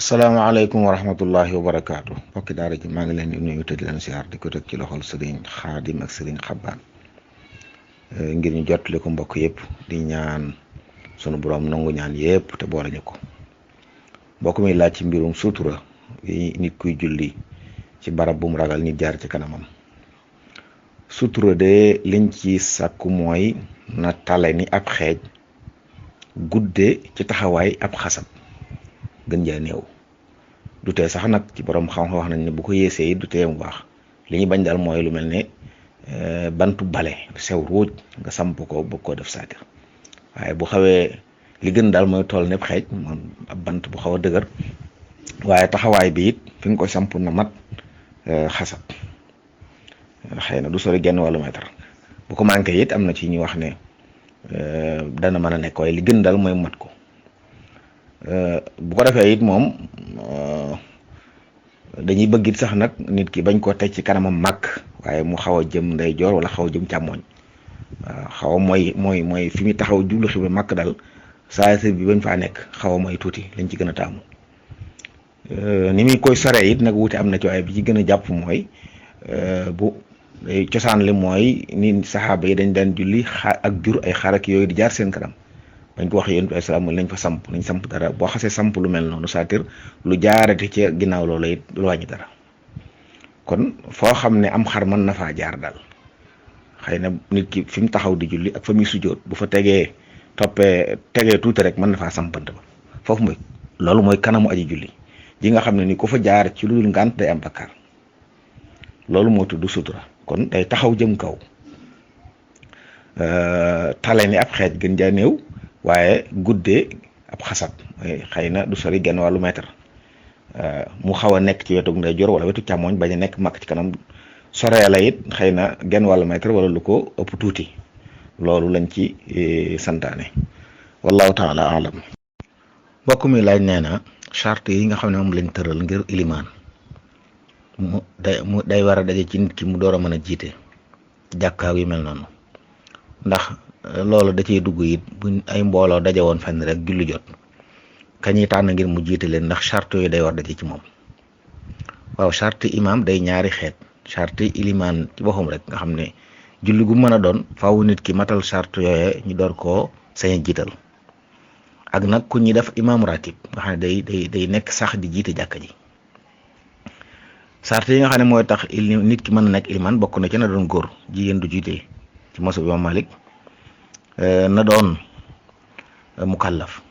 salaamaaleykum wa rahmatullahi wa barakaatu mbokki daara ji maa ngi leen di nuyu te di leen siyaar di ko teg ci loxol sëriñ xaadim ak sëriñ xabbaan ngir ñu jottali ko mbokk yëpp di ñaan sunu borom nangu ñaan yëpp te boole ñu ko mbokk mi laaj ci mbirum sutura yi nit kuy julli ci barab bu mu ragal nit jaar ci kanamam. sutura de liñ ci sàkku mooy na tale ni ab xeej gudde ci taxawaay ab xasab gën jaa néew du tee sax nag ci borom xam-xam wax nañ ne bu ko yéesee it du tee mu baax li ñu bañ daal mooy lu mel ne bantu bale sew ruuj nga samp ko bëgg koo def saatir waaye bu xawee li gën daal mooy toll nepp xeej moom ab bant bu xaw a dëgër waaye taxawaay bi it fi nga ko samp na mat xasab xëy na du sori genn wàllu mètre bu ko manqué it am na ci ñu wax ne dana mën a nekk waaye li gën daal mooy mat ko. Bu ko defee it moom dañuy bëgg it sax nag nit ki bañ koo teg ci kanamam màkk waaye mu xaw a jëm ndeyjoor wala xaw a jëm càmmooñ waaw xaw a mooy fi mu taxaw jublu xibla màkk daal saa bi bañ faa nekk xaw a mooy tuuti lañ ci gën a taamu ni muy koy soree it nag wuute am na ci waaye bi ci gën a jàpp mooy bu cosaan li mooy ni saxaaba yi dañ daan julli ak jur ay xarak yooyu di jaar seen kanam. bañ ko wax yéen bi salaam lañ fa samp dara boo xasee samp lu mel noonu saatir lu jaarati ci ginnaaw loolu it lu wàññi dara kon foo xam ne am xar mën na faa jaar daal xëy na nit ki fi mu taxaw di julli ak fa muy sujjóot bu fa tegee tuuti rek mën na faa sampante ba foofu mooy loolu mooy kanamu aji julli ji nga xam ne ni ku fa jaar ci lu dul ngànt day am bakkaar loolu moo tudd sutura kon day taxaw jëm kaw tale ni ab xeej gën jaa néew waaye guddee ab xasab xëy na du sori genn wàllu mètre mu xaw a nekk ci wetu ndeyjoor wala wetu càmmoñ bañ a nekk màkk ci kanam soree la it xëy na genn wàllu mètre wala lu ko ëpp tuuti loolu lañ ci santaane wallahu taala alam. mbokk mi laaj nee na charte yi nga xam ne moom lañ tëral ngir ilimaan mu day war a daje ci nit ki mu door a mën a jiite jàkkaaw yi mel noonu ndax loolu da ciy dugg it buñ ay mbooloo daje woon fenn rek julli jot kañuy tànn ngir mu jiite leen ndax charte yooyu day war daje ci moom. waaw charte imam day ñaari xeet charte ilimaan ci boppam rek nga xam ne julli gu mën a doon faaw nit ki matal charte yooye ñu door koo sañ a jiital ak nag ku ñuy def imam ratib nga xam ne day nekk sax di jiite jàkka ji. charte yi nga xam ne mooy tax nit ki mën a nekk ilimaan bokk na ci na doon góor jigéen du jiite ci masab imam Malik na doon mukallaf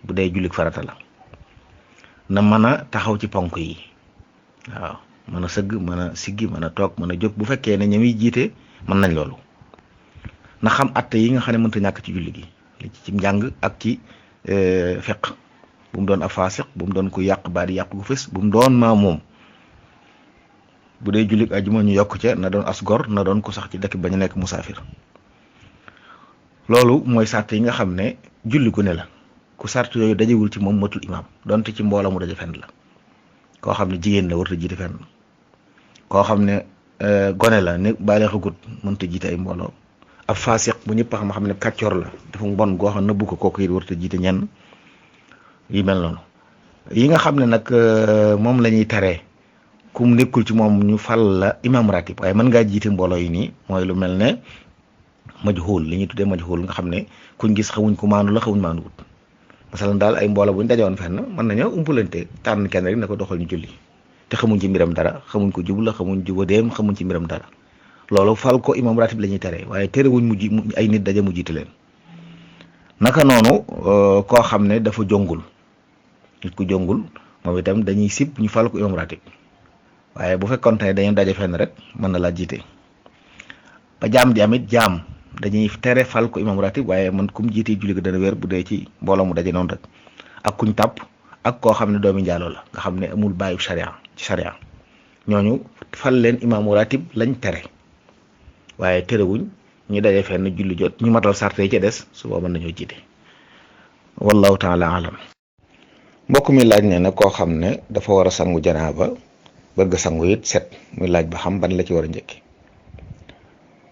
bu dee jullik farata la na mën a taxaw ci ponk yi waaw mën a sëgg mën a siggi mën a toog mën a jóg bu fekkee ne ñami jiite mën nañ loolu na xam atte yi nga xam ne mënta ñàkk ci julli gi li ci njàng ak ci fiq bu mu doon ab faasiq bu mu doon ku yàq baa di yàq gu fës bu mu doon maa moom bu dee jullik ajuma ñu yokk ca na doon asgor na doon ko sax ci dëkk bañ a nekk musaafir loolu mooy sart yi nga xam ne julli gu ne la ku sart yooyu dajewul ci moom matul imaam donte ci mbooloo mu daje fenn la koo xam ne jigéen la warta jiite fenn koo xam ne gone la ne baale xagut mënta jiite ay mbooloo ab faasiq bu ñëpp xam ne kàccoor la dafa mbon goo xam ne nëbbu ko kooku it warta jiite ñenn yi mel noonu yi nga xam ne nag moom la ñuy taree kum nekkul ci moom ñu fal la imaam ratib waaye mën ngaa jiite mbooloo yi nii mooy lu mel ne majhul li ñuy tuddee majhul nga xam ne kuñ gis xamuñ ko maandu la xamuñ maandu wut masalan daal ay mbooloo buñ dajewoon fenn mën nañoo umpalante tànn kenn rek ne ko doxal ñu julli te xamuñ ci mbiram dara xamuñ ko jubla xamuñ jubadeem xamuñ ci mbiram dara loolu fal ko imam ratib la ñuy tere waaye terewuñ ay nit daje mu jiite leen. naka noonu koo xam ne dafa jongul nit ku jongul moom itam dañuy sib ñu fal ko imam ratib waaye bu fekkoon ne dañu daje fenn rek mën na laa jiite ba jaam di amit jaam dañuy tere fal ko imam ratib waaye man kum jiite julli ga dana wér bu dee ci mbooloo mu daje noonu rek ak kuñ tàpp ak koo xam ne doomi njaaloo la nga xam ne amul bàyyi charia ci charia ñooñu fal leen imaamu ratib lañ tere waaye terewuñ ñu daje fenn julli jot ñu matal sarte yi ca des su booba nañoo jiite wallahu taala alam. mbokk mi laaj ne na koo xam ne dafa war a sangu janaaba bëgg sangu it set muy laaj ba xam ban la ci war a njëkki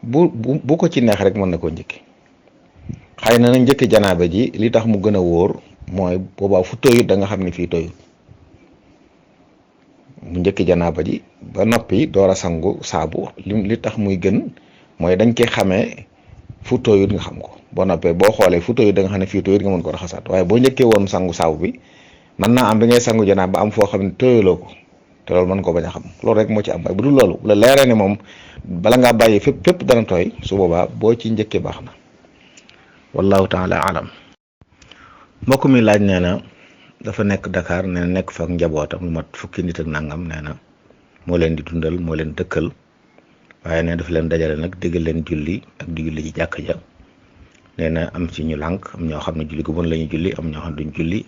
bu ko ci neex rek mën na koo njëkki xëy na njëkk janaaba ji li tax mu gën a wóor mooy boobaa fu tooyut da nga xam ne fii tooyut mu njëkki janaaba ji ba noppi door a sangu saabu li tax muy gën mooy dañ koy xamee fu tooyut nga xam ko boo noppee boo xoolee fu tooyut da nga xam ne fii tooyut nga mën ko raxasaat waaye boo njëkkee woon sangu saabu bi mën naa am da ngay sangu janaaba am foo xam ne tooyaloo ko te loolu mën ko bañ a xam loolu rek moo ci am waaye bu dul loolu bu la leeree ne moom bala ngaa bàyyi fépp dana tooy su boobaa boo ci njëkkee baax na wallahu taala alam. mbokk mi laaj nee na dafa nekk Dakar nee na nekk fa ak njabootam lu mat fukki nit ak nangam nee na moo leen di dundal moo leen dëkkal waaye nee dafa leen dajale nag déggal leen julli ak di julli ci jàkka ja nee na am ci ñu lànk am ñoo xam ne julli gu bon la ñu julli am ñoo xam duñ julli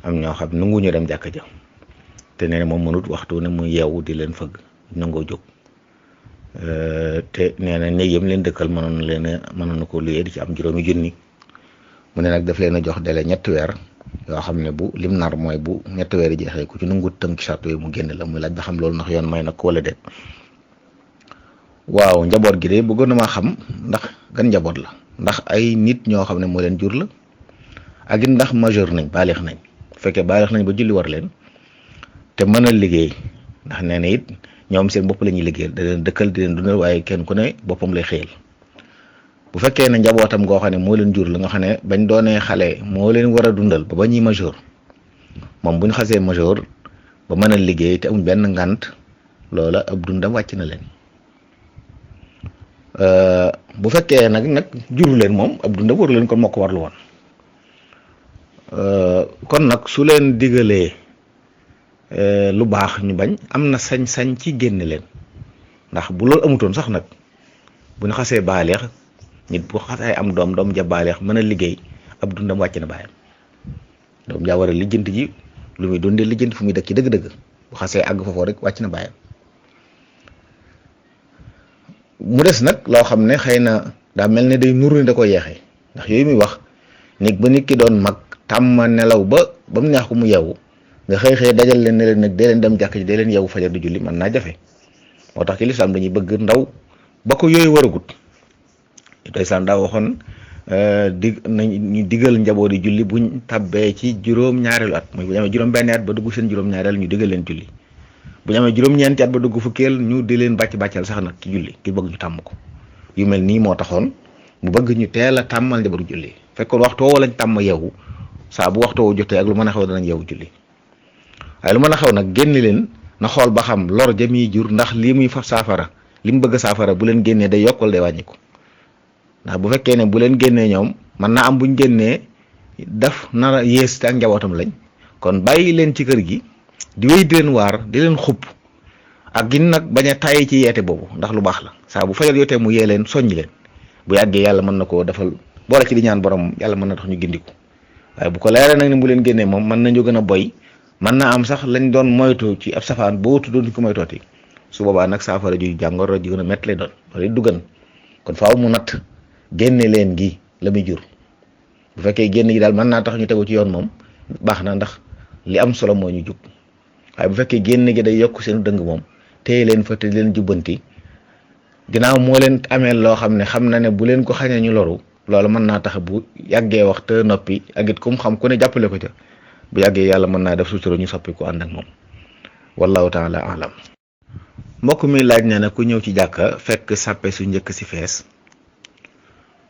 am ñoo xam nanguñu dem jàkka ja te nee na moom mënut waxtu ne mu yeewu di leen fëgg nangoo jóg te nee na néeg yam leen dëkkal mënoon na ko luyee di ci am juróomi junni mu ne nag daf leen a jox délai 3 weer yoo xam ne bu lim nar mooy bu 3 weer yi jeexee ku ci nangut tënk charte yooyu mu génn la muy laaj ba xam loolu ndax yoon may na ko wala déet. waaw njaboot gi de bëggoon na maa xam ndax gan njaboot la ndax ay nit ñoo xam ne moo leen jur la ak it ndax majeur nañ baalix nañ bu fekkee baalix nañ ba julli war leen te mën a liggéey ndax nee na it ñoom seen bopp la ñuy liggéeyal da leen dëkkal di leen dundal waaye kenn ku ne boppam lay xëyal bu fekkee ne njabootam goo xam ne moo leen jur la nga xam ne bañ doonee xale moo leen war a dundal ba ñuy majeur moom bu ñu xasee majeur ba mën a liggéey te amuñ benn ngant loola ab dundam wàcc na leen bu fekkee nag juru leen moom ab dundam waru leen kon moo ko warlu woon kon nag su leen digalee lu baax ñu bañ am na sañ-sañ ci génne leen ndax bu loolu amutoon sax nag bu ñu xasee baaleex nit bu xasee am doom ja baaleex mën a liggéey ab dundam wàcc na baayam doom jaa war a lijjanti ji lu muy dundee lijjanti fu muy dëkk ci dëgg-dëgg bu xasee àgg foofu rek wàcc na baayam mu des nag loo xam ne xëy na daa mel ne day nuru ni da ko yeexee ndax yooyu muy wax nit ba nit ki doon mag tàmma nelaw ba mu neex ko mu yeewu nga xëy dajal leen ne leen nag dee leen dem jàkk ji dee leen yeewu fajar di julli mën naa jafe moo tax ci lislaam dañuy bëgg ndaw ba ko yooyu waragut lislaam daa waxoon ñu digal njaboot yi julli buñ tabbee ci juróom-ñaareelu at mooy bu ñu amee juróom-benn at ba dugg seen juróom-ñaareel ñu digal leen julli bu ñu amee juróom-ñeenti at ba dugg fukkeel ñu di leen bàccal sax nag ci julli ki bëgg ñu tàmm ko yu mel nii moo taxoon mu bëgg ñu teel a tàmmal njaboot julli fekkoon waxtu woo lañ tàmm yeewu saa bu waxtu woo jotee ak lu mën a xew danañ yeewu julli waaye lu mën a xew nag génn leen na xool ba xam lor jamiy jur ndax lii muy fa saafara li mu bëgg saafara bu leen génnee day yokkal day wàññiku ndax bu fekkee ne bu leen génnee ñoom mën naa am buñ génnee daf nar a yées te ak njabootam lañ kon bàyyi leen ci kër gi di wéy di leen waar di leen xupp ak gin nag bañ a tàyyi ci yeete boobu ndax lu baax la saa bu fajar yotee mu yee leen soññi leen bu yàggee yàlla mën na koo defal boole ci di ñaan borom yàlla mën na tax ñu gindiku waaye bu ko leeree nag ni bu leen génnee moom mën nañu gën a boy mën naa am sax lañ doon moytu ci ab safaan boo tuddoon ko moytooti su boobaa nag saafara ju jàngoro ji gën a métti lay doon loolu it du gën kon faaw mu natt génne leen gi la muy jur bu fekkee génn gi daal mën naa tax ñu tegu ci yoon moom baax na ndax li am solo moo ñu jub waaye bu fekkee génn gi day yokk seen dëng moom téye leen fa te leen jubbanti ginnaaw moo leen amee loo xam ne xam na ne bu leen ko xañee ñu loru loolu mën naa tax bu yàggee wax te noppi ak it kum xam ku ne jàppale ko ca bu yàggee yàlla mën naa def sutura ñu soppi ko ànd ak moom wallahu taala alam. mbokk mi laaj ne na ku ñëw ci jàkka fekk sàppe su njëkk si fees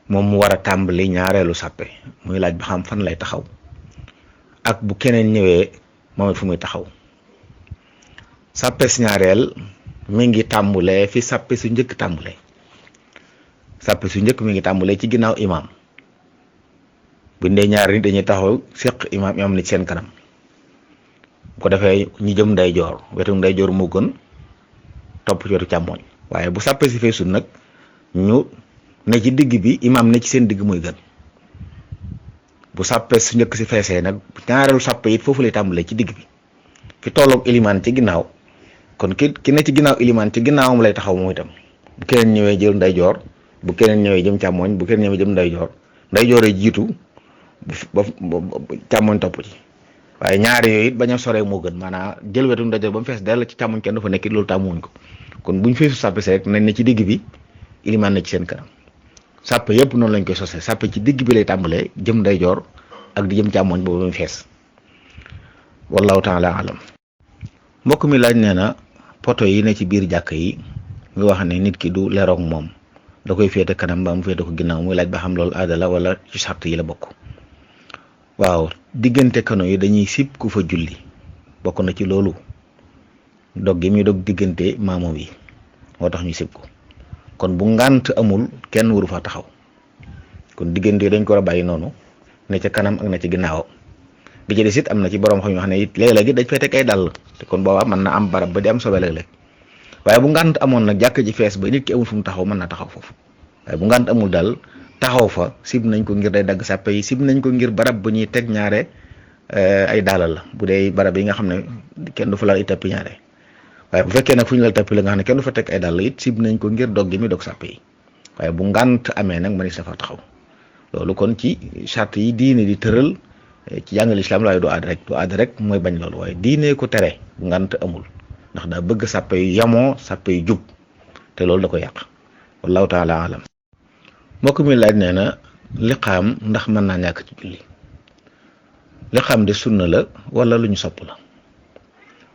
moom mu war a tàmbali ñaareelu sàppe muy laaj ba xam fan lay taxaw ak bu keneen ñëwee moom it fu muy taxaw. sàppe si ñaareel mi ngi tàmbulee fi sàppe su njëkk tàmbulee sàppe su njëkk mi ngi tàmbulee ci ginnaaw imaam buñ dee ñaari nit dañuy taxaw séq imaam ni ci seen kanam bu ko defee ñu jëm ndeyjoor wetu ndeyjoor moo gën topp ci wetu càmmooñ waaye bu sàppe si feesul nag ñu ne ci digg bi imaam ne ci seen digg muy gën bu sàppe su njëkk si feesee nag ñaareelu sàppe it foofu lay tàmbulee ci digg bi fi tolloog ilimaan ci ginnaaw kon ki ne ci ginnaaw ilimaan ci ginnaawam lay taxaw moom itam bu keneen ñëwee jël ndeyjoor bu keneen ñëwee jëm càmmooñ bu keneen ñëwee jëm ndeyjoor yi jiitu ba càmmooñ topp ci waaye ñaari yooyu it bañ a soree moo gën maanaam jël wetu ndeyjoor ba mu fees dell ci càmmooñ kenn dafa nekk loolu tàmmuwuñ ko kon buñ feesu sàppe si rek nañ ne ci digg bi ilimaan ne ci seen kanam sàppe yëpp noonu lañ koy sosee sàppe ci digg bi lay tàmbalee jëm ndeyjoor ak di jëm càmmooñ boobu mu fees wallahu taala alam. mbokk mi laaj nee na poto yi ne ci biir jàkk yi nga wax ne nit ki du leroog moom da koy féete kanam ba mu féete ko ginnaaw muy laaj ba xam loolu aada la wala ci sart yi la bokk. waaw diggante kano yi dañuy sib ku fa julli bokk na ci loolu dog gi muy dog diggante maamoom yi moo tax ñu sib ko kon bu ngànt amul kenn waru fa taxaw kon diggante dañ ko war a bàyyi noonu ne ca kanam ak na ci ginnaaw bi ci des it am na ci borom xam yoo xam ne it léeg-léeg dañ fay teg ay dàll te kon boobaa mën na am barab ba di am sobe léeg-léeg waaye bu ngànt amoon nag jàkk ji fees ba nit ki amul fu mu taxaw mën na taxaw foofu waaye bu ngànt amul daal taxaw fa sib nañ ko ngir day dagg sàppe yi sib nañ ko ngir barab bu ñuy teg ñaare ay daalal la bu dee barab yi nga xam ne kenn du fa laal ay tappi ñaare waaye bu fekkee nag fu ñu la tappi la nga xam ne kenn du fa teg ay dàll it sib nañ ko ngir dog gi mi dog sàppe yi waaye bu ngànt amee nag mënees na fa taxaw loolu kon ci charte yi diine di tëral ci jàngal islam waaye du aada rek mooy bañ loolu waaye diine ko tere bu ngànt amul ndax daa bëgg sàppe yu yamoo sàppe yu jub te loolu da ko yàq wallahu taala alam mbokk mi laaj nee na liqaam ndax mën naa ñàkk ci julli liqaam de sunna la wala lu ñu sopp la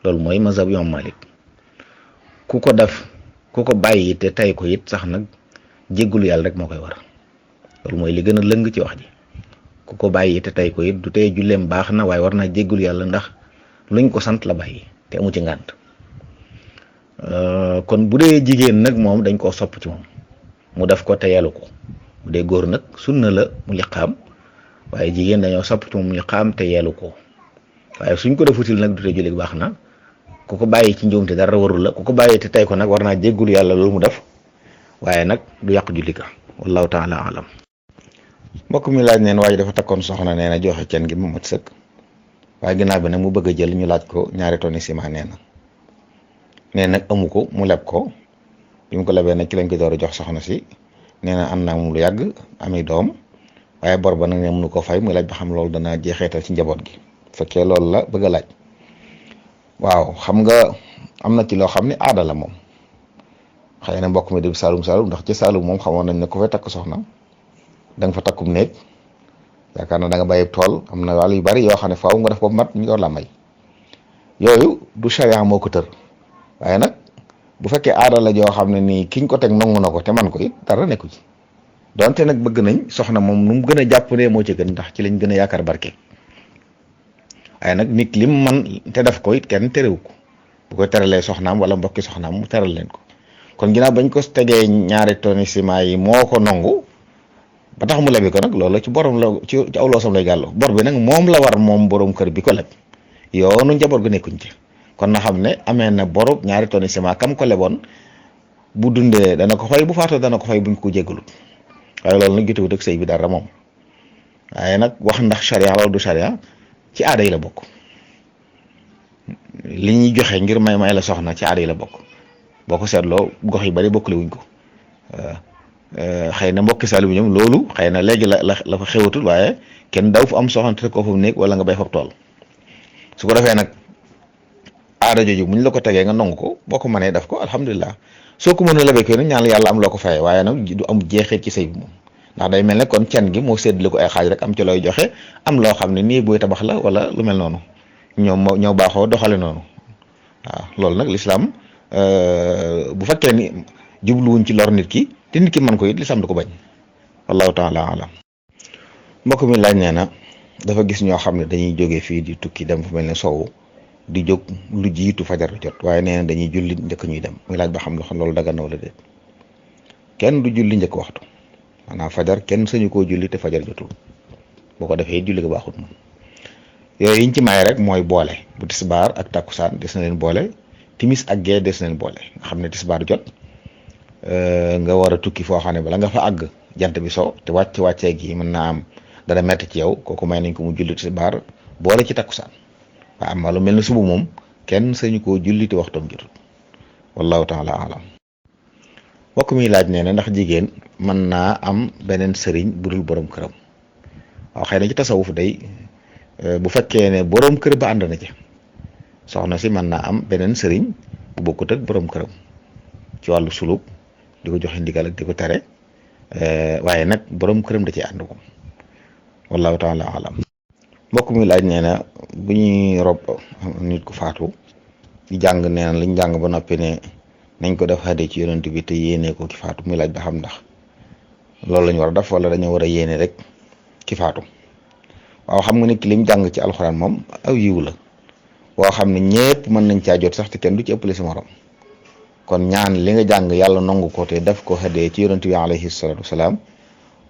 loolu mooy mazhab Imam Malik ku ko def ku ko bàyyi te tay ko it sax nag jéggulu yàlla rek moo koy war loolu mooy li gën a lëng ci wax ji ku ko bàyyi te tay ko it du tey julleem baax na waaye war naa jéggulu yàlla ndax luñ ko sant la bàyyi te amu ci ngànt kon bu dee jigéen nag moom dañ koo sopp ci moom mu def ko te yelu ko bu dee góor nag sunna la mu liqaam waaye jigéen dañoo sopp ci moom mu liqaam te yelu ko waaye suñ ko defutil nag du tey julli baax na ku ko bàyyi ci njuumte dara warul la ku ko bàyyi te tay ko nag war naa jéggulu yàlla loolu mu def waaye nag du yàq julli ka wallahu taala alam mbokk mi laaj neen waaye dafa takkoon soxna nee na joxe cen gi mu mat sëkk waaye ginnaaw bi nag mu bëgg a jël ñu laaj ko 2 tonni ciment nee nag amu ko mu leb ko bi mu ko lebee nag ci lañ ko door a jox soxna si nee na am naa moom lu yàgg ami doom waaye bor ba nag ne mënu ko fay muy laaj ba xam loolu dana jeexeetal ci njaboot gi fekkee loolu la bëgg a laaj waaw xam nga am na ci loo xam ne aada la moom xëy na mbokk mi di Saalum ndax ci Saalum moom xamoon nañ ne ku fay takk soxna da nga fa takkum néeg yaakaar na da nga bàyyi tool am na wàll yu bari yoo xam ne faaw nga def ko mat ñu door la may yooyu du charia moo ko tër waaye nag bu fekkee aada la joo xam ne nii kiñ ko teg nangu na ko te man ko it dara nekku ci donte nag bëgg nañ soxna moom nu mu gën a jàpp ne moo ci gën ndax ci lañ gën a yaakaar barke waaye nag nit lim man te def ko it kenn terewu ko bu ko teralee soxnaam wala mbokki soxnaam mu teral leen ko kon ginnaaw bañ ko tegee 2 tonni ciment yi moo ko nangu ba tax mu lebi ko nag loolu ci borom la ci aw loosam lay gàllu bor bi nag moom la war moom borom kër bi ko leb yoonu njaboot gu nekkuñ ci kon na xam ne amee na borub 2 tonni ciment kam ko leboon bu dundee dana ko fay bu faatoo dana ko fay buñ ko jéggalut waaye loolu nag jotewut ak sëy bi dara moom waaye nag wax ndax charia wala du charia ci aada yi la bokk li ñuy joxe ngir may la soxna ci aada yi la bokk boo ko seetloo gox yi bari bokkule wuñ ko xëy na mbokki Saalum ñoom loolu xëy na léegi la fa xewatul waaye kenn daw fu am soxna te ko fa néeg wala nga bay fa tool su ko defee nag aada jooju muñ la ko tegee nga nangu ko boo ko mënee def ko alhamdulilah soo ko mën a lebee ko nag ñaan yàlla am loo ko fayee waaye nag du am jeexee ci sëy bi moom ndax day mel ne kon cen gi moo séddale ko ay xaaj rek am ci looy joxe am loo xam ne nii buy tabax la wala lu mel noonu ñoo baaxoo doxale noonu waaw loolu nag lislaam bu fekkee ni jubluwuñ ci lor nit ki te nit ki mën ko it lislaam du ko bañ wallahu taala alam mbokk mi laaj nee na dafa gis ñoo xam ne dañuy jóge fii di tukki dem fu mel ne sowu di jóg lu jiitu fajar jot waaye nee na dañuy julli njëkk ñuy dem muy laaj ba xam loolu dagan na wala déet kenn du julli njëkk waxtu maanaam fajar kenn sañu koo julli te fajar jotul boo ko defee julli ga baaxut moom yooyu yiñ ci may rek mooy boole bu tisbaar ak takkusaan des na leen boole timis ak gee des na leen boole nga xam ne tisbaar jot nga war a tukki foo xam ne bala nga fa àgg jant bi so te wàccee gi mën naa am dana metti ci yow kooku may nañ ko mu julli tisbaar boole ci takkusaan waaw am lu mel ne suba moom kenn sañu koo julli te waxtoom jotul wallahu taala alam mbokk mi laaj nee na ndax jigéen mën naa am beneen sëriñ bu dul borom këram waaw xëy na ci tasawuf day bu fekkee ne borom kër ba ànd na ci soxna si mën naa am beneen sëriñ bu bokkut ak borom këram ci wàllu suluk di ko joxe ndigal ak di ko tere waaye nag borom këram da ci ànd moom wallahu taala alam mbokk mi laaj nee na bu ñuy rob nit ku faatu di jàng nee na liñ jàng ba noppi ne nañ ko def hadiya ci yonent bi te yéene ko ki faatu muy laaj ba xam ndax loolu lañ war a def wala dañoo war a yéene rek ki faatu. waaw xam nga nit ki lim jàng ci alxuraan moom aw yiw la boo xam ne ñépp mën nañ caa jot sax te kenn du ci ëppale si morom kon ñaan li nga jàng yàlla nangu ko te def ko hadiya ci yonent bi alayhi salaatu wasalaam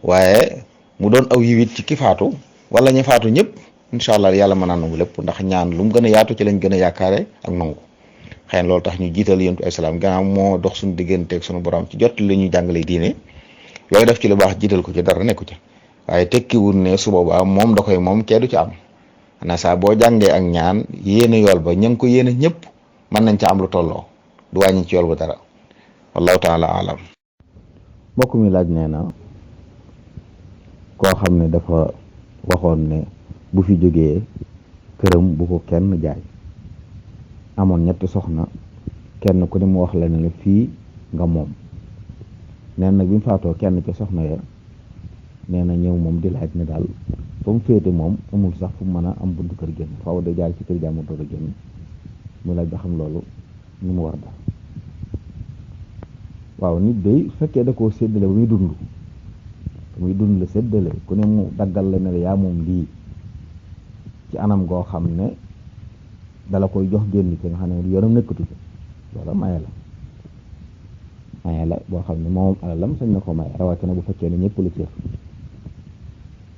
waaye mu doon aw yiw it ci ki faatu wala ñu faatu ñëpp incha allah yàlla mën naa nangu lépp ndax ñaan lu mu gën a yaatu ci lañ gën a yaakaare ak nangu xëy na loolu tax ñu jiital yonent bi ay salaam gannaaw moo dox suñu digganteeg suñu borom ci jot li ñuy jàngale diine looy def ci lu baax jiital ko ci dara nekku ci waaye tekkiwul ne su boobaa moom da koy moom kee du ci am xanaa saa boo jàngee ak ñaan yéene yool ba ña ngi ko yéene ñëpp mën nañ ca am lu tolloo du wàññi ci yool ba dara wallahu taala alam. mbokk mi laaj nee na koo xam ne dafa waxoon ne bu fi jógee këram bu ko kenn jaay amoon ñetti soxna kenn ku ne mu wax la ne la fii nga moom neen nag bi mu faatoo kenn ci soxna ya nee na ñëw moom di laaj ne daal fa mu féete moom amul sax fu mu mën a am buntu kër génn faaw da jaar ci kër jàmm door a génn mu laaj ba xam loolu nu mu war def. waaw nit day fekkee da koo séddale ba muy dund la séddale ku ne mu daggal la ne la yaa moom lii ci anam goo xam ne dala koy jox génn ci nga xam ne yoonam nekkatu ci loola maye la boo xam ne moom alalam sañ na ko maye rawatina bu fekkee ne ñëpp la ci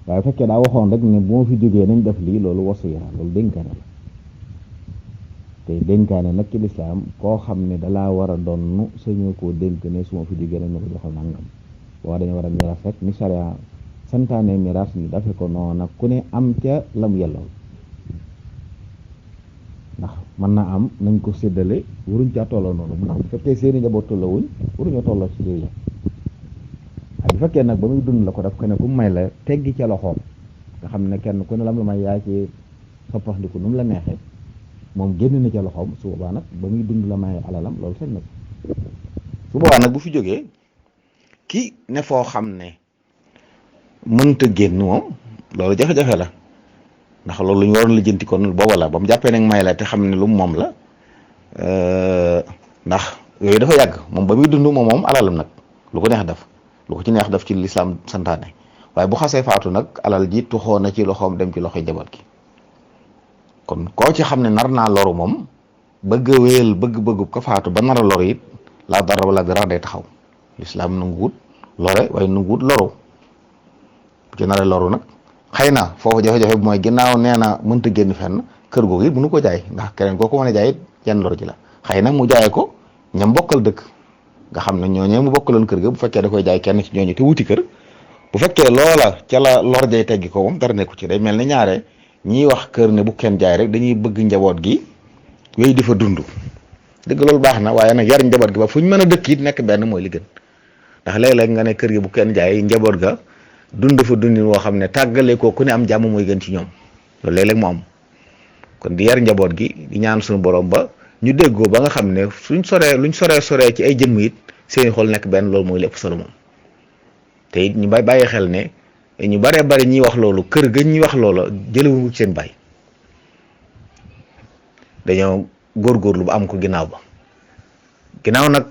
waaye fekkee daa waxoon rek ne bu ma fi jógee nañ def lii loolu wasiya loolu dénkaane la te dénkaane nag ci lislaam koo xam ne dalaa war a doon sañoo koo dénk ne su ma fi jógee nañ ma ko joxal nangam boo dañoo war a miraas rek ni sariya santaane miraas ñu dafe ko noonu nag ku ne am ca lam yellool ndax mën naa am nañ ko séddale waruñ caa tolloo noonu ndax bu fekkee seeni njaboot tollawuñ waruñoo tolloo ci lii la waaye bu fekkee nag ba muy dund la ko daf ko ne ku may la teggi ca loxoom nga xam ne kenn ku ne lam la may yaa ci soppaxndiku nu mu la neexee moom génn na ca loxoom su boobaa nag ba muy dund la may alalam loolu sañ na su boobaa nag bu fi jógee ki ne foo xam ne mënta génn moom loolu jafe-jafe la ndax loolu lu ñu waroon la jënti kon booba la ba mu jàppee nag may la te xam ne lu moom la ndax yooyu dafa yàgg moom ba muy dund moom alalam nag lu ko neex def lu ko ci neex def ci lislaam santaane waaye bu xasee faatu nag alal ji tuxoo na ci loxoom dem ci loxoy njaboot gi kon koo ci xam ne nar naa loru moom bëgg a wéyal bëgg-bëggu ko faatu ba nar a loru it laa dara wala dara day taxaw lislaam nanguwut lore waaye nanguwut loru bu ci nar a loru nag xëy na foofu jafe-jafe bi mooy ginnaaw nee na mënta génn fenn kër googu it mënu ko jaay ndax keneen koo ko mën a jaay it jenn lor ji la xëy na mu jaay ko ñam bokkal dëkk nga xam ne ñooñee mu bokkaloon kër ga bu fekkee da koy jaay kenn ci ñooñu te wuti kër bu fekkee loola ca la lor jay teggi ko moom dara nekku ci day mel ni ñaare ñiy wax kër ne bu kenn jaay rek dañuy bëgg njaboot gi wéy di fa dund dëgg loolu baax na waaye nag yar njaboot gi ba fu ñu mën a dëkk it nekk benn mooy li gën ndax léeg-léeg nga ne kër gi bu kenn jaay njaboot ga dund fa dundin woo xam ne tàggale ko ku ne am jàmm mooy gën ci ñoom loolu léeg-léeg mu am kon di yar njaboot gi di ñaan suñu borom ba ñu déggoo ba nga xam ne luñ soree ci ay jëmm it seeni xol nekk benn loolu mooy lépp solo moom te it ñu bàyyi xel ne ñu baree bari ñuy wax loolu kër ga ñuy wax loola jëlewuñu seen baay dañoo góorgóorlu ba am ko ginnaaw ba ginnaaw nag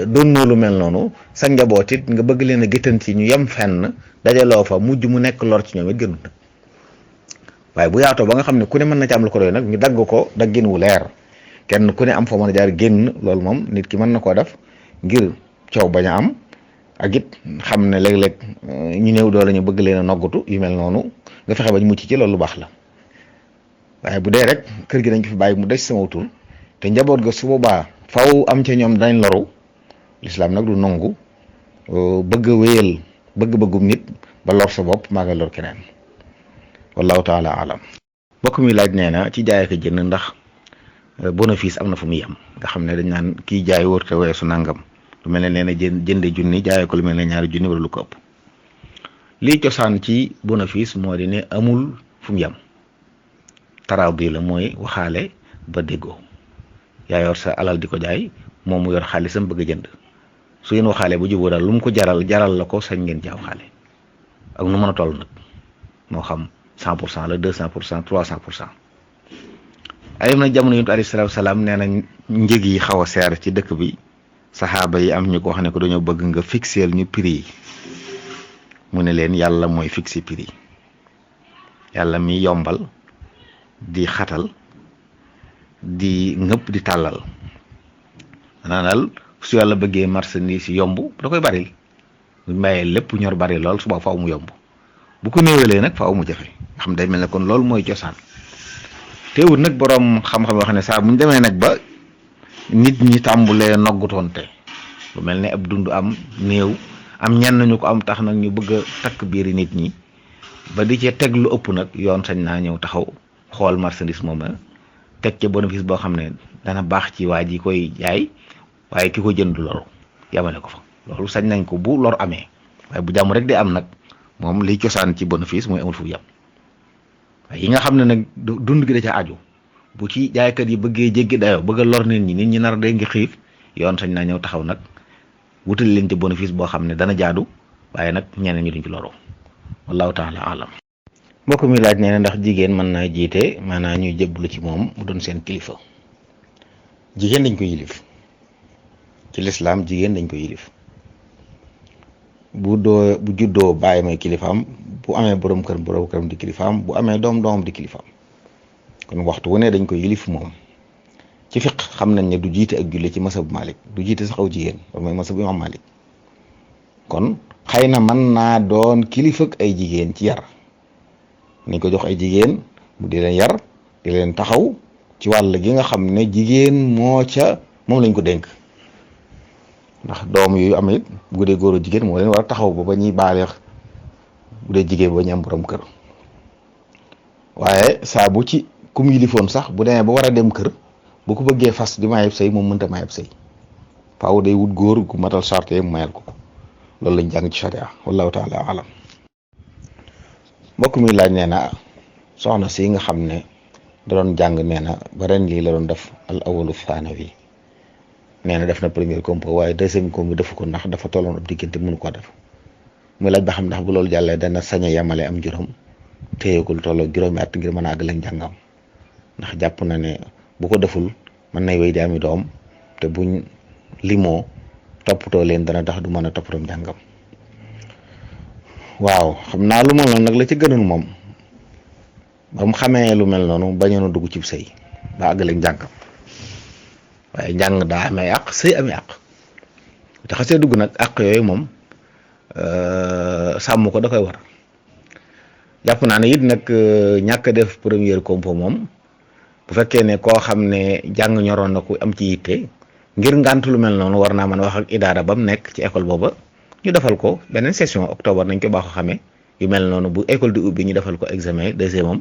doon lu mel noonu sa njaboot it nga bëgg leen a gëttanti ñu yem fenn dajaloo fa mujj mu nekk lor ci ñoom it gënut nag waaye bu yaatoo ba nga xam ne ku ne mën na ci am lu ko doy nag ñu dagg ko daggin wu leer kenn ku ne am fa mën a jaar génn loolu moom nit ki mën na koo def ngir coow bañ a am ak it xam ne léeg-léeg ñu néew doole ñu bëgg leen a noggatu yu mel noonu nga fexe bañ mucc ci loolu lu baax la waaye bu dee rek kër gi dañ ko fi bàyyi mu des sama tur te njaboot ga su boobaa faw am ca ñoom dañ loru lislaam nag du nangu bëgg a wéyal bëgg-bëggum nit ba lor sa bopp maa nga lor keneen wallahu taala alam bokk mi laaj nee na ci jaay ak jënd ndax bénéfice am na fu muy yem nga xam ne dañ naan kii jaay wër te weesu nangam lu mel ne nee na jënde junni jaayee ko lu mel ne ñaari junni wala lu ko ëpp lii cosaan ci bénéfice moo di ne amul fu mu yem taraadi la mooy waxaale ba déggoo yaa yor sa alal di ko jaay moom mu yor xaalisam bëgg a jënd su ngeen waxaale bu jubóo daal lu mu ko jaral la ko sañ ngeen jaaw xaale ak nu mën a toll nag moo xam 100% la 200% 300% ay na jamono yonent alayhi salaatu salaam nee na njëg yi xaw a seer ci dëkk bi saxaaba yi am ñu ko wax ne ko dañoo bëgg nga fixeel ñu prix yi mu ne leen yàlla mooy fixé prix yi yàlla mi yombal di xatal di ngëpp di tàllal maanaam daal su yàlla bëggee marchandise yomb da koy baril bu mayee lépp ñor bari lool suba faaw mu yomb bu ko néewalee nag faaw mu jafe nga xam day mel ne kon loolu mooy cosaan teewul nag boroom xam-xam yoo xam ne saa bu ñu demee nag ba nit ñi tàmbulee noggutoonte lu mel ne ab dund am néew am ñenn ñu ko am tax nag ñu bëgg a takk biiri nit ñi ba di cee teg lu ëpp nag yoon sañ naa ñëw taxaw xool marchandise moom la teg ca bénéfice boo xam ne dana baax ci waa ji koy jaay waaye ki ko jënd du loru yamale ko fa loolu sañ nañ ko bu lor amee waaye bu jàmm rek di am nag moom liy cosaan ci bénéfice mooy amul fu yam waaye yi nga xam ne nag dund gi da ca aju bu ci jaaykat yi bëggee jéggi dayoo bëgg a lor nit ñi nar day ngi xiif yoon sañ naa ñëw taxaw nag wutal leen ci bénéfice boo xam ne dana jaadu waaye nag ñeneen ñi duñ ci loroo wallahu taala alam. mbokk mi laaj nee na ndax jigéen mën naa jiite maanaam ñuy jébbalu ci moom mu doon seen kilifa. jigéen dañ ko yilif ci lislaam jigéen dañ ko yilif bu juddoo bàyyi may kilifaam bu amee borom këram di kilifaam bu amee doomam di kilifaam kon waxtu wu ne dañ ko yilif moom. ci fiq xam nañ ne du jiite ak julli ci masab Malik du jiite sax aw jigéen loolu mooy masab Imam Malik kon xëy na mën naa doon kilifa ak ay jigéen ci yar nañ ko jox ay jigéen mu di leen yar di leen taxaw ci wàll gi nga xam ne jigéen moom lañ ko dénk ndax doom yooyu am it bu dee góor jigéen moo leen war a taxaw ba ñuy baaleex bu dee jigéen ba ñu am borom kër waaye saa bu ci kum yilifoon sax bu demee ba war a dem kër bu ko bëggee fas di mayeb sëy moom mënta mayeb sëy faaw day wut góor gu matal charte mu mayal ko loolu lañ jàng ci sharia wallahu taala alam. mbokk mi laaj nee na soxna si nga xam ne da doon jàng nee na ba ren lii la doon def al awalu thanawi nee na def na premier compo waaye deuxième compo defu ko ndax dafa tolloon ab diggante mënu ko def muy laaj ba xam ndax bu loolu jàllee dana sañ a yemale am juróom téye ko lu tolloo juróomi at ngir mën a àggale njàngam ndax jàpp na ne bu ko deful mën nay wéy di ami doom te buñ limoo toppatoo leen dana tax du mën a toppatoo njàngam. waaw xam naa lu mel noonu nag la ci gënoon moom ba mu xamee lu mel noonu bañoon a dugg ci sëy ba àggale njàngam waaye njàng daa amee àq sëy amee àq te xasee dugg nag àq yooyu moom sàmm ko da koy war jàpp naa ne it nag ñàkk def première compo moom bu fekkee ne koo xam ne jàng ñoroon na ko am ci yitte ngir ngànt lu mel noonu war naa mën a wax ak idaara ba mu nekk ci école booba ñu defal ko beneen session octobre nañ ko baaxoo xamee yu mel noonu bu école di ubbi ñu defal ko examen deuxième moom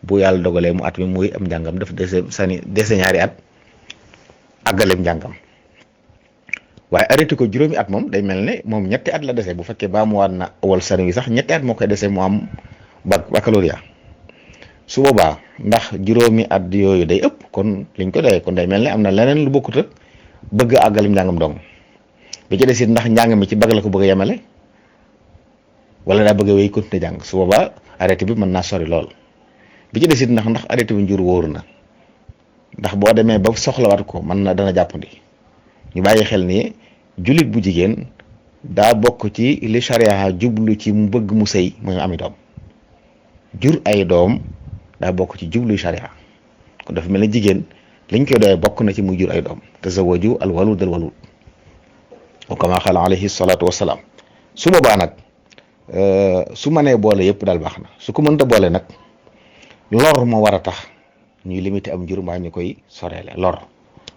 bu yàlla dogalee mu at mi muy am njàngam def dese ñaari at àggaleem njàngam waaye arrêté ko juróomi at moom day mel ne moom ñetti at la dese bu fekkee baa mu waat na awal sani wi sax ñetti at moo koy dese mu am baccalauréat su boobaa ndax juróomi at yooyu day ëpp kon liñ ko doyee kon day mel ne am na leneen lu bokkut ak bëgg a àggalim njàngam dong bi ci des it ndax njàng mi ci bag la ko bëgg a yemale wala daa bëgg a wéy continuer jàng su boobaa arrêté bi mën naa sori lool bi ci des it ndax arrêté bi njur wóoru na ndax boo demee ba soxlawaat ko mën na dana jàppandi ñu bàyyi xel ni jullit bu jigéen daa bokk ci li charia jublu ci mu bëgg mu sëy mooy ami doom jur ay doom daa bokk ci jublu charia kon dafa mel ne jigéen liñ koy doyee bokk na ci muy jur ay doom tazawwaju al walud al walud wa kama xala alayhi salaatu wasalaam su boobaa nag su mënee boole yëpp daal baax na su ko mënta boole nag lor moo war a tax ñuy limité am jur mbaa ñu koy soreele lor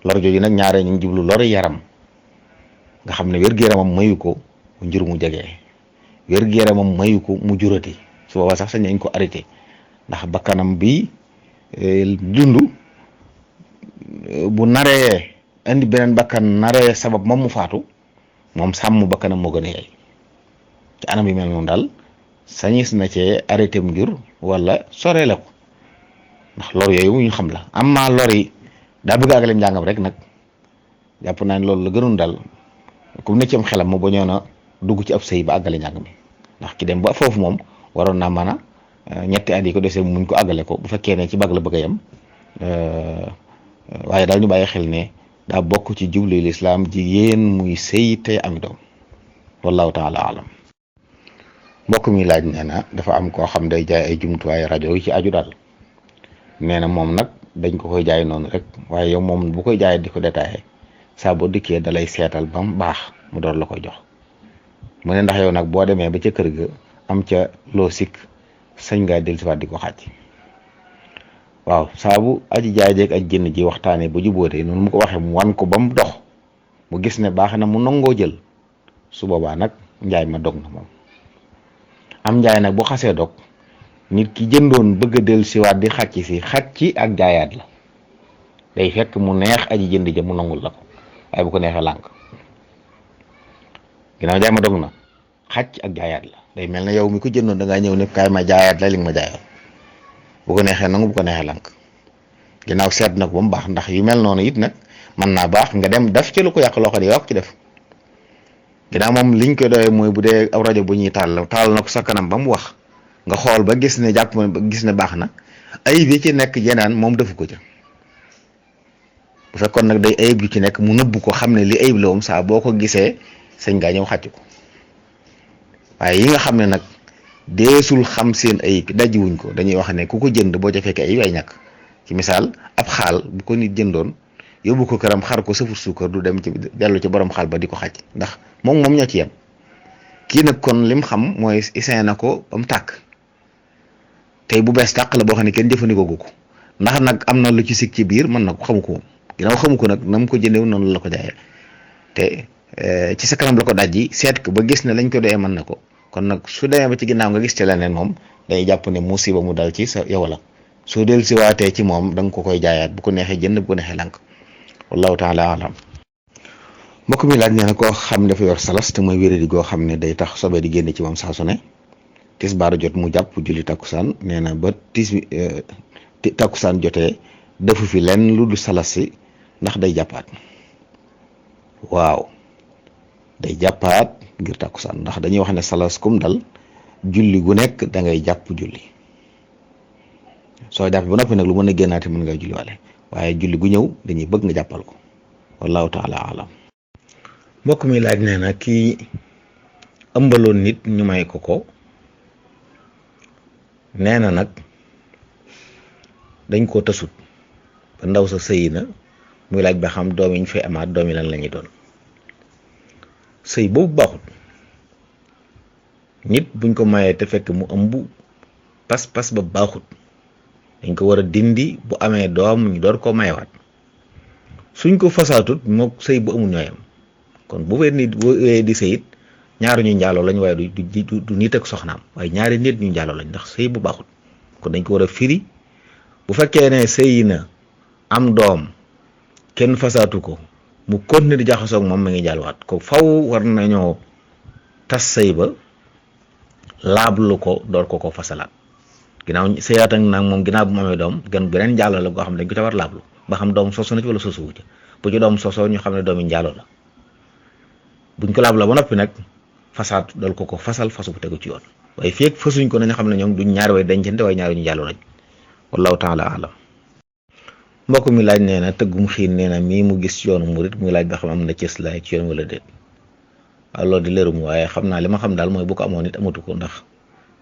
jooju nag ñaaree ñu ngi jublu lor yaram nga xam ne wér-gu-yaramam mayu ko njur mu jege wér-gu-yaramam mayu ko mu jurati su boobaa sax sañ nañ ko arrêté ndax bakkanam bi dund bu naree indi beneen bakkan naree sabab moom mu faatu moom sàmm bakkanam moo gën a yaay ci anam yi mel noonu daal sañis na cee arrêté mu jur wala soreele ko ndax lor yooyu ñu xam la amma lor yi daa bëgg àggale njàngam rek nag jàpp naa ne loolu la gënoon daal comme ne ci am xelam mu bañoon a dugg ci ab sëy ba àggale njàng mi ndax ki dem ba foofu moom waroon naa mën a ñetti at yi ko desee muñ ko àggale ko bu fekkee ne ci bag la bëgg a yem waaye daal ñu bàyyi xel ne daa bokk ci jublu lislaam jigéen muy sëy te am doom wallahu taala alam. mbokk mi laaj nee na dafa am koo xam day jaay ay jumtuwaay rajo yi ci aju daal nee na moom nag dañ ko koy jaay noonu rek waaye yow moom bu koy jaay di ko détaillé saa boo dikkee dalay seetal ba mu baax mu door la koy jox mu ne ndax yow nag boo demee ba ca kër ga am ca loo sikk sañ ngaa dellusiwaat di ko xàcc. waaw saabu aji jaay jeeg aj jënd ji waxtaanee ba jubóotee noonu mu ko waxee mu wan ko ba mu dox mu gis ne baax na mu nangoo jël su boobaa nag njaay ma dog na moom. am njaay nag bu xasee dog nit ki jëndoon bëgg a dellusiwaat di xàcc si xàcc ak jaayaat la day fekk mu neex aji jënd ja mu nangul la ko waaye bu ko neexee lànk ginnaaw njaay ma dog na xàcc ak jaayaat la day mel ne yow mi ko jëndoon da ngaa ñëw ne kaay ma jaayaat la li nga ma jaayoon. bu ko neexee nangu bu ko neexee lànk ginnaaw seet nag ba mu baax ndax yu mel noonu it nag mën naa baax nga dem def ci lu ko yàq loo xam ne yow ci def ginnaaw moom liñ koy doyee mooy bu dee aw rajo bu ñuy taal na ko sa kanam ba mu wax nga xool ba gis ne jàpp gis ne baax na ayib yi ci nekk jenaan moom defu ko ca bu fekkoon nag day ayib yu ci nekk mu nëbb ko xam ne li ayib la moom saa boo ko gisee sañ ngaa ñëw xàcc ko waaye yi nga xam ne nag deesul xam seen ayib dajjiwuñ ko dañuy wax ne ku ko jënd boo ca fekkee ayib ay ñàkk ci misaal ab xaal bu ko nit jëndoon yóbbu ko këram xar ko sëfur suukar du dem ci dellu ci borom xaal ba di ko xàcc ndax moom ñoo ci yem kii nag kon lim xam mooy issin na ko ba mu tàkk tey bu bees tàq la boo xam ne kenn jëfandikoo ko ndax nag am na lu ci sig ci biir mën na ko xamu ko moom ginnaaw xamu ko nag na mu ko jëndew noonu la ko jaayee te ci sa kanam la ko dajji seet ko ba gis ne lañ ko doyee mën na ko kon nag su demee ba ci ginnaaw nga gis ci leneen moom day jàpp ne musiba mu dal ci sa yow la soo del si waatee ci moom da nga ko koy jaayaat bu ko neexee jënd bu ko neexee lànk wallahu taala alam. mbokk mi laaj nee na koo xam dafa yor salas te mooy wéradi goo xam ne day tax sobe di génne ci moom saa su ne tisbaar jot mu jàpp julli takkusaan nee na ba takkusaan jotee defu fi lenn lu du salas si ndax day jàppaat. waaw day jàppaat ngir takkusaan ndax dañuy wax ne salas kum dal julli gu nekk da ngay jàpp julli soo jàpp ba noppi nag lu mën a génnaati mën nga julli wale waaye julli gu ñëw dañuy bëgg nga jàppal ko wallahu taala alam. mbokk mi laaj nee na kii ëmbaloon nit ñu may ko nee na nag dañ koo tasut ba ndaw sa sëyi na muy laaj ba xam doom yi ñu fay amaat doom yi lan la ñuy doon. sëy boobu baaxut nit buñ ko mayee te fekk mu ëmb pas-pas ba baaxut dañ ko war a dindi bu amee doom ñu door koo mayewaat suñ ko fasaatut mook sëy bu amul ñooyam kon bu fee nit boo di sëyit ñaari ñu njaaloo lañ waaye du nit ak soxnaam waaye ñaari nit ñu njaaloo lañ ndax sëy bu baaxut kon dañ ko war a firi bu fekkee ne sëy na am doom kenn fasaatu ko mu continuer di jaxasoog moom ma ngi jàlluwaat ko faw war nañoo tas sëy ba laablu ko door ko fasalaat ginnaaw sëyaat ak nag moom ginnaaw bu mu amee doom gan beneen njaaloo la goo xam ne dañ ko ca war laablu ba xam doom soso na ci wala sosuwu ci bu ci doom sosoo ñu xam ne doomi njaaloo la buñ ko laabloo ba noppi nag fasaat dool ko fasal fasu bu tegu ci yoon waaye fii ak fasuñ ko nañu xam ne ñoom duñ ñaari way dencante waaye ñaari ñu njaaloo lañ wallahu taala alam. mbokk mi laaj nee na tëggum xiin nee na mii mu gis ci yoonu murit muy laaj ba xam am na cëslaay ci yoon wala déet waaw loolu di leerum waaye xam naa li ma xam daal mooy bu ko amoon nit amatu ko ndax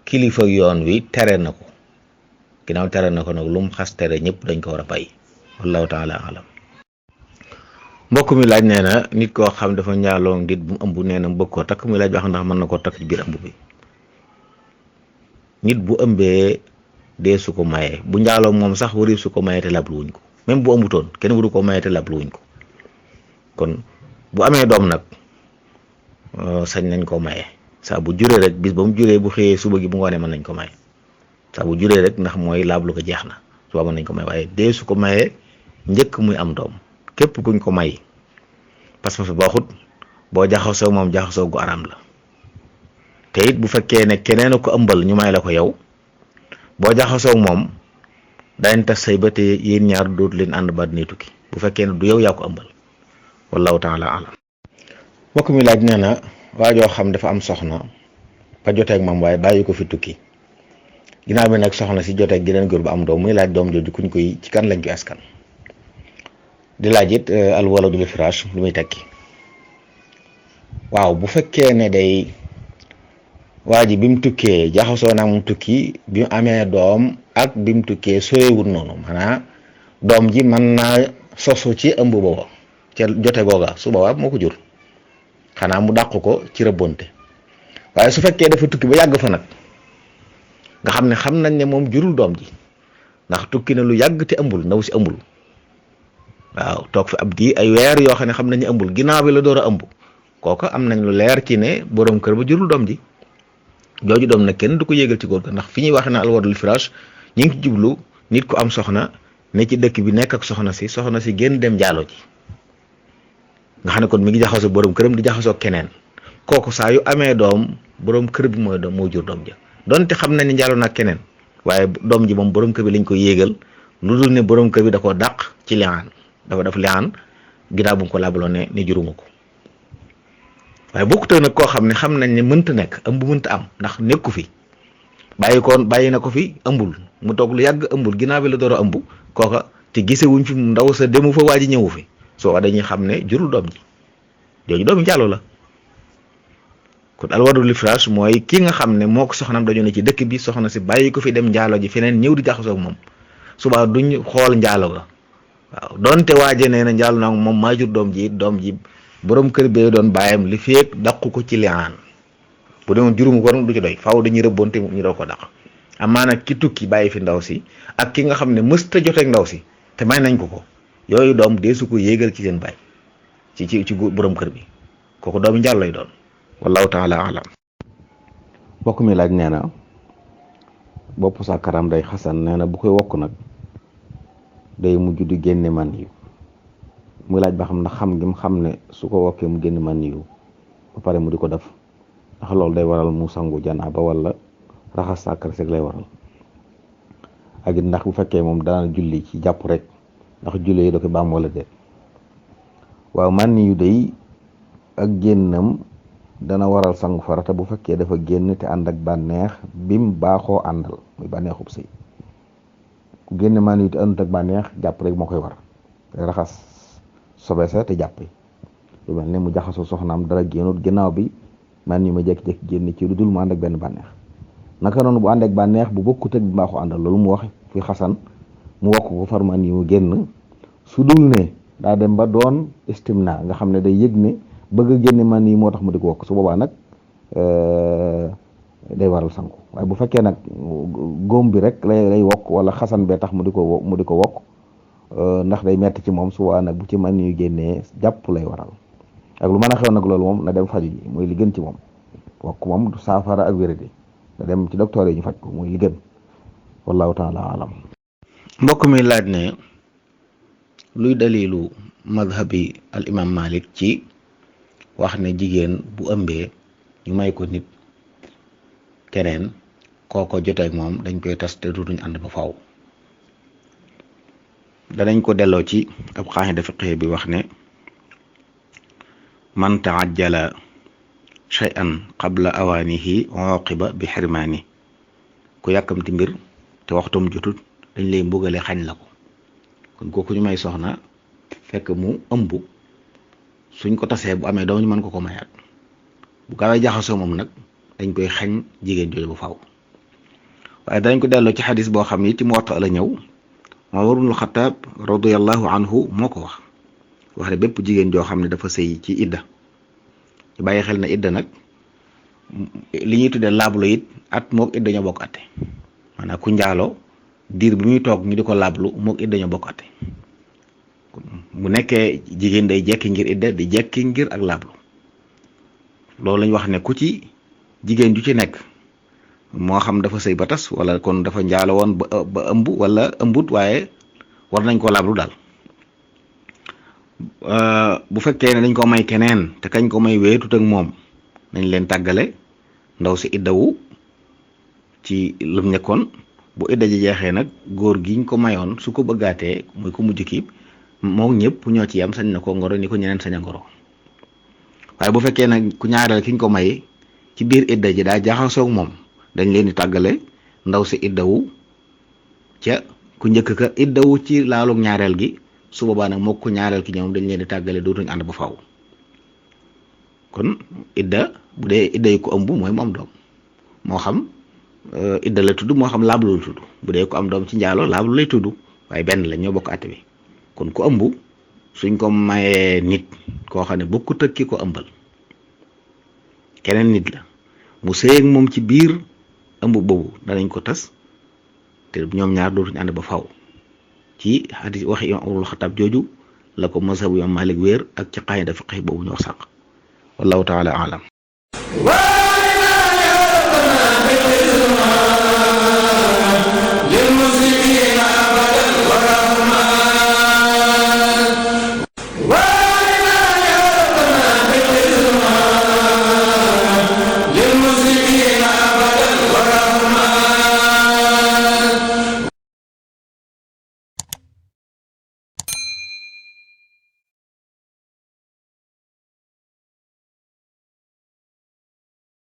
kilifa yoon wi tere na ko ginnaaw tere na ko nag lu mu xas tere ñëpp dañ ko war a bàyyi wallahu taala alam. mbokk mi laaj nee na nit koo xam dafa njaaloo nit bu mu ëmb nee na bëgg koo takk muy laaj ba xam ndax mën na koo takk ci biir ëmb bi. nit bu ëmbee dee su ko mayee bu njaaloo moom sax wari su ko mayee te lablu wuñ ko même bu ëmbutoon kenn waru ko mayee te lablu wuñ ko kon bu amee doom nag sañ nañ ko maye saa bu juree rek bis ba mu juree bu xëyee suba gi bu ngoonee mën nañ ko maye saa bu juree rek ndax mooy laablu ko jeex na suba mën nañ ko maye waaye dee su ko mayee njëkk muy am doom képp kuñ ko may parce que baaxut boo jaxasoo moom jaxasoo gu araam la te it bu fekkee ne keneen ko ëmbal ñu may la ko yow boo jaxasoo moom dañ tas say ba te yéen ñaar dootu leen ànd ba dina tukki bu fekkee ne du yow yaa ko ëmbal wallahu taala alam. mbokk mi laaj nee na waajoo xam dafa am soxna ba joteeg moom waaye bàyyi ko fi tukki ginnaaw bi nag soxna si jotee geneen góor ba am doom muy laaj doom jooju kuñ koy ci kan lañ koy askan di laaj it al waladu lil firaash lu muy tekki. waaw bu fekkee ne day waa ji bi mu tukkee jaxasoo naa mu tukki bi mu amee doom ak bi mu tukkee sorewul noonu maanaam doom ji mën naa sosu ci ëmb booba ca jote googa su boobaa moo ko jur xanaa mu dàq ko ci rëbbonte waaye su fekkee dafa tukki ba yàgg fa nag nga xam nañ ne moom jurul doom ji ndax tukki na lu yàgg te ëmbul ndaw si ëmbul waaw toog fi ab di ay weer yoo xam nañ ne ëmbul ginnaaw bi la door a ëmb kooku am nañ lu leer ci ne borom kër ba jurul doom ji jooju doom nag kenn du ko yéegal ci góor ga ndax fi ñuy waxe na alwadul firaash ñu ngi ci jublu nit ku am soxna ne ci dëkk bi nekk ak soxna si génn dem jaalo ji nga xam ne kon mi ngi jaxasoo borom këram di jaxasoo keneen kooku saa yu amee doom borom kër bi moo jur doom ja donte xam nañ ne njaalo nag keneen waaye doom ji moom borom kër bi lañ ko yéegal lu dul ne borom kër bi da koo dàq ci liaan dafa def liaan ginnaaw bu mu ko laabaloon ne juruma ko waaye bokkut nag koo xam nañ ne mënta nekk ëmb mënta am ndax nekku fi bàyyi na ko fi ëmbul mu toog lu yàgg ëmbul ginnaaw bi la door a ëmb kooka te gisewuñ fi ndaw sa demu fa waa ji ñëwu fi soo dañuy xam ne jurul doom ji jooju doomi njaaloo la kon alwadu li firaash mooy ki nga xam ne moo ko soxnaam dañoo ne ci dëkk bi soxna si bàyyi ko fi dem njaalo ji feneen ñëw di jaxasoo ak moom subaa duñ xool njaalo ga waaw donte waaje nee na njaalo nag moom maa jur doom ji borom kër bee doon bàyyam li feek daqu ko ci liaan bu demoon juróomu ko du ci doy faaw dañuy rëbboonte ñu doo ko daq amaana ki tukki bàyyi fi ndaw si ak ki nga xam ne mësta joteeg ndaw si te may nañ ko yooyu doom deesu ko yéegal ci seen baay ci borom kër bi kooku doomi njàll lay doon wallahu taala alam. mbokk mi laaj nee na bopp sàkkaram day xasan nee na bu koy wokk nag day mujj di génne man yu muy laaj ba xam ndax xam gi mu xam ne su ko wokkee mu génn man yu ba pare mu di ko def ndax loolu day waral mu sangu janaaba wala raxas sàkkar rek lay waral ak it ndax bu fekkee moom dana julli ci jàpp rek ndax julli yi da koy baam wala déet. waaw man yu day ak génnam dana waral sangu farata bu fekkee dafa génn te ànd ak bànneex bim baaxoo àndal muy bànneexub sëy ku génn man yu te àndut ak bànneex jàpp rek moo koy war raxas sobe sa te jàpp lu mel ne mu jaxasoo soxnaam dara génnut ginnaaw bi man yu ma jékki-jékki génn ci lu dul mu ànd ak benn bànneex naka noonu bu ànd ak bànneex bu bokkut ak baaxoo àndal loolu mu wax fi xasan mu wokk ko far man yu mu génn su dul ne daa dem ba doon istimna nga xam ne day yëg ne bëgg a génne man yi moo tax mu di ko wokk su boobaa nag day waral sangu waaye bu fekkee nag góom bi rek lay wokk wala xasan bee tax mu di ko wokk ndax day metti ci moom su boobaa nag bu ci man yu génnee jàpp lay waral ak lu mën a xew nag loolu moom na dem faju ji mooy li gën ci moom wokk moom du saafara ak wéradi na dem ci docteur yi ñu faj ko mooy li gën wallahu taala alam. mbokk mi laaj ne luy dalilu madhabi al imam Malik ci wax ne jigéen bu ëmbee ñu may ko nit keneen kooko joteeg moom dañ koy tas te dutuñ ànd ba faw danañ ko delloo ci ab qaa'ida fiqhi bi wax ne man taajjala shay'an qabla awaanihi uqiba bi xirmaani ku yàkkamti mbir te waxtum jotut dañ lay mbugale xañ la ko kon kooku ñu may soxna fekk mu ëmb suñ ko tasee bu amee doom ñu mën ko mayaat bu gaawee jaxasoo moom nag dañ koy xañ jigéen jooju ba faaw waaye dañ ko delloo ci xadis boo xam ni ci Muwatta la ñëw Umar ibnul Xattaab radiyallahu anhu moo ko wax ne bépp jigéen joo xam ne dafa sëy ci idda ñu bàyyi xel na idda nag li ñuy tuddee laablu it at mook idda ñoo bokk atte maanaam ku njaaloo diir bi muy toog ñu di ko laablu mook idda ñoo bokk atte bu nekkee jigéen day jekki ngir idda di jekki ngir ak laablu loolu lañ wax ne ku ci jigéen ju ci nekk moo xam dafa sëy ba tas wala kon dafa njaalo woon ba ëmb wala ëmbut waaye war nañ ko laablu daal bu fekkee ne dañ ko may keneen te kañ ko may weetut ak moom nañ leen tàggale ndaw si iddawu ci lum nekkoon bu idda ji jeexee nag góor giñ ko mayoon su ko bëggaatee muy ko mujj ki moom ñëpp ñoo ci yam sañ na ko ngoro ni ko ñeneen sañ a ngoro waaye bu fekkee nag ku ñaareel kiñ ko may ci biir idda ji daa jaxasoog moom dañ leen di tàggale ndaw si iddawu ca ku njëkk ka iddawu ci laalug ñaareel gi su boobaa nag moo ko ñaareel ki ñoom dañ leen di tàggale dootuñu ànd ba faaw. kon idda bu dee idda yi ko ëmb mooy mu am doom moo xam idda la tudd moo xam laablu la tudd bu dee ko am doom ci njaalo laablu lay tudd waaye benn la ñoo bokk àtte bi. kon ku ëmb suñ ko mayee nit koo xam ne bokkut ak ki ko ëmbal keneen nit la mu sëyeeg moom ci biir ëmb boobu danañ ko tas te ñoom ñaar dootuñu ànd ba faw ci hadis waxi imam Umar Xattaab jooju la ko mazhabu imam Malik wéer ak ci qaayida fiqhi boobu ñu wax sànq wallahu taala alam.